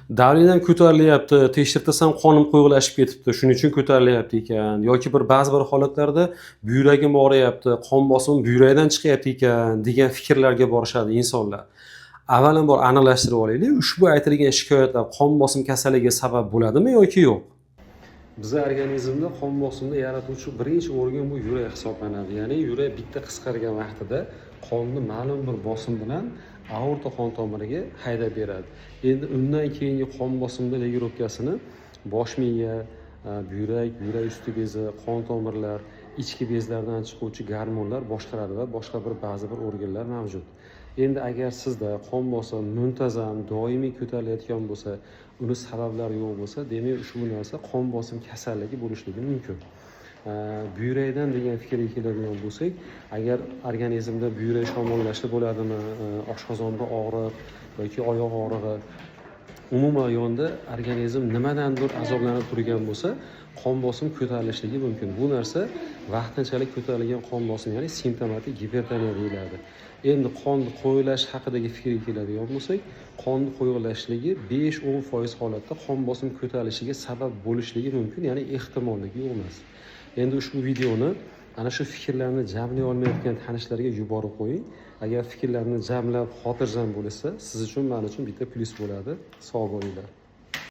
Давление ham ko'tarilyapti, tekshirtirsam qonim quyuqlashib ketibdi, shuning uchun ko'tarilyapti ekan yoki bir ba'zi bir holatlarda buyragim og'riyapti, qon bosimim buyrakdan chiqyapti ekan degan fikrlarga borishadi insonlar. Avvalambor aniqlashtirib olaylik, ushbu aytilgan shikoyatlar qon bosim kasalligiga sabab bo'ladimi yoki yo'q? Bizni organizmda qon bosimni yaratuvchi birinchi organ bu yurak hisoblanadi. Ya'ni yurak bitta qisqargan vaqtida qonni ma'lum bir bosim bilan aorta qon tomiriga haydab beradi. Endi undan keyingi qon bosimni регулировка sini bosh miya, buyrak, yurak usti bezi, qon tomirlar, ichki bezlardan chiquvchi gormonlar boshqaradi va boshqa bir ba'zi bir organlar mavjud. Endi agar sizda qon bosim muntazam, doimiy ko'tarilayotgan bo'lsa, uni sabablari yo'q bo'lsa, demak, ushbu narsa qon bosim kasalligi bo'lishligi mumkin. Buyrakdan degan fikrga keladigan bo'lsak, agar organizmda buyrak shamollashi bo'ladimi, oshqozonda og'riq yoki oyoq og'rig'i, umuman yonda organizm nimadandir azoblanib turgan bo'lsa, qon bosim ko'tarilishligi mumkin. Bu narsa vaqtinchalik ko'tarilgan qon bosim, ya'ni simptomatik gipertoniya deyiladi. Endi qonni quyuqlashish haqidagi fikrga keladigan bo'lsak, qonni quyuqlashishligi 5-10% holatda qon bosim ko'tarilishiga sabab bo'lishligi mumkin, ya'ni ehtimolligi yo'q emas. Endi ushbu videoni ana shu fikrlarni jamlay olmayotgan tanishlarga yuborib qo'ying. Agar fikrlarni jamlab xotirjam bo'lishsa, siz uchun, man uchun bitta plyus bo'ladi. Sog' bo'linglar.